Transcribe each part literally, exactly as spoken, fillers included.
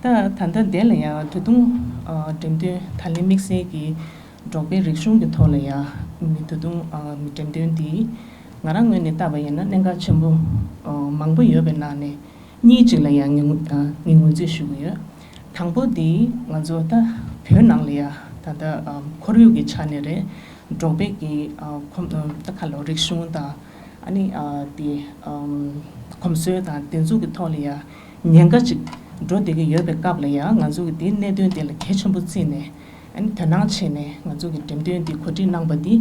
ད་ད་ལྟ་དེ་ལ་ཡང་ད་དུང་ཨ་འགྲེམས་སྟོན། ད་ལན་དམིགས་བསལ་གྱི་འབྲོག་པའི་རིག་གཞུང་གི་ཐོག་ལ་ཡང་མི་ད་དུང་ཨ་མི་འགྲེམས་སྟོན་འདི་ང་རང་ངོས་ནས་བལྟས་པ་ཡིན་ན་གནད་འགག་ཆེན་པོ་ཨ་མང་པོ་ཡོད་པའི་ནང་ནས་གཉིས་ཅིག་ལ་ཡང་ངས་ངོས་ཨ་ངས་ངོས་འཛིན་ཞུ་གི་ཡོད། དང་པོ་འདི་ང་ཚོ་ད་བོད་ནང་ལ་ཡང་ད་ལྟ་ཨ་ཁོར་ཡུག་གི་ཆ་ནས་རེད། འབྲོག་པའི་གི་ཨ་ཁོམ་ཨ་ད་ག་ལོ་རིག་གཞུང་དང་ཨ་ནི་ཨ་དེ་ཨམ་གོམས་སྲོལ་དང་དེ་ཚོ་གི་ཐོག་ལ་ཡང་ཉེན་ཁ་ཅིག་འགྲོ་བསྡད་ཀྱི་ཡོད་པའི་སྐབས་ལ་ཡང་ང་ཚོ་གི་དེའི་གནད་དོན་དེ་ལ་གལ་ཆེན་པོ་བརྩིས་ནས་ཨ་ནི་དོ་སྣང་བྱས་ནས་ང་ཚོ་གི་འགྲེམས་སྟོན་འདི་གོ་སྒྲིག་གནང་པ་འདི་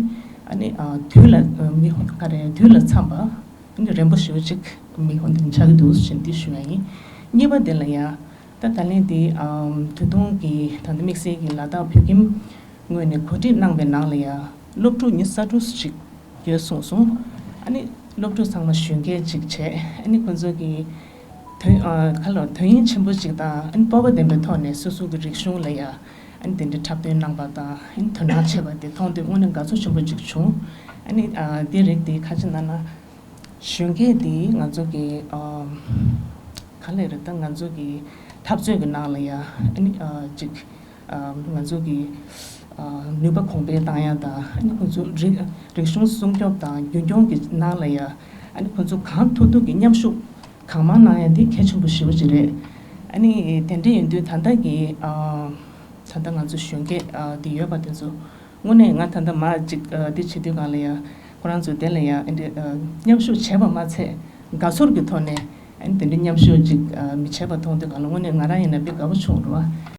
ཨ་ནི་ཨ་དུས་ལ་ཨ་མི་ག་རེ་དུས་ལ་འཚམས་པ་ཨ་ནི་རན་པོ་ཞེ་པོ་ཅིག་མི་ཧོན་དེ་ཆགས་ཀྱི་འདུག་ཅེས་འདི་ཞུ་ཡ་ཡིན། གཉིས་པ་དེ་ལ་ཡང་ད་ད་ལན་འདི་ཨམ་ད་དུང་གི་ད་ལྟ་དམིགས་བསལ་གྱི་ལ་དྭགས་བོད་ཁྱིམ་ངོས་ནས་གོ་སྒྲིག་གནང་པའི་ནང་ལ་ཡང་སློབ་ཕྲུག་ཉི་ཤུ་རྩ་དྲུག་ཅིག་ཡོད་གསུངས་སོང་། ཨ་ནི་སློབ་ཕྲུག་ཚང་མ་གཞོན་སྐྱེས་ཅིག་བྱས། ཨ་ནི་ཁོ་ཚོ་གི་དོན་ཨ་ག་ལ་དོན་སྙིང་ཆེན་པོ་ཅིག་དང་ཨ་ནི་སྤོབས་པ་ལྡན་པའི་ཐོག་ནས་སོ་སོ་གི་རིག་གཞུང་ལ་ཡང་ཨ་ནི་དེ་འདྲའི་འཁྲབ་སྟོན་གནང་པ་དང་ཨ་ནི་དོ་སྣང་བྱས་པ་དེ་མཐོང་དུས་དངོས་གནས་དགའ་ཚོར་ཆེན་པོ་ཅིག་བྱུང་། ཨ་ནི་ཨ་དེ་རིགས་དེ་ཁ་ཆེ་ན་ན། གཞོན་སྐྱེས་འདི་ང་ཚོ་གི་ཨ་ག་ལེ་རེད། ད་ང་ཚོ་གི་འཐབ་རྩོད་ཀྱི་ནང་ལ་ཡ་ཨ་ནི་ཨ་ཅིག་ཨ་ང་ཚོ་གི་ཨ་ནུས་པ་གོང་འཕེལ་བཏང་ཡ་དང་ཨ་ནི་ཁོ་ཚོ་རིག་རིག་གཞུང་སྲུང་སྐྱོབ་དང་རྒྱུན་སྐྱོང་གི་ནང་ལ་ཡ་ཨ་ནི་ཁོ་ཚོ་གང་ཐུབ་ཐུབ་ཀྱི་མཉམ་ཞུགས་གང་མང་གནང་ཡ་འདི་གལ་ཆེན་པོ་ཞེ་པོ་ཅིག་རེད། ཨ་ནི་དེ་འདྲ་ཡིན་དུས་ད་ལྟ་གི་ཨ་ད་ལྟ་ང་ཚོ་གཞོན་སྐྱེས་ཨ་འདི་ཡོད་པ་དེ་ཚོ། དངོས་གནས་ང་ད་ལྟ་མ་ཅིག་ཨ་འདི་བྱེད་དུས་སྒང་ལ་ཡ་ཁོ་རང་ཚོ་དེ་ལ་ཡ་ཨ་འདི་ཨ་མཉམ་ཞུགས་བྱས་པ་མ་ཚད་དགའ་ཚོར་གྱི་ཐོག་ནས་ཨ་འདི་འདྲ་མཉམ་ཞུགས་ཅིག་ཨ་མི་བྱས་པ་མཐོང་དུས་སྒང་ལ་དངོས་གནས་ང་རང་ཡིན་ན་དཔེ་དགའ་པོ་བྱུང་རེད་བ།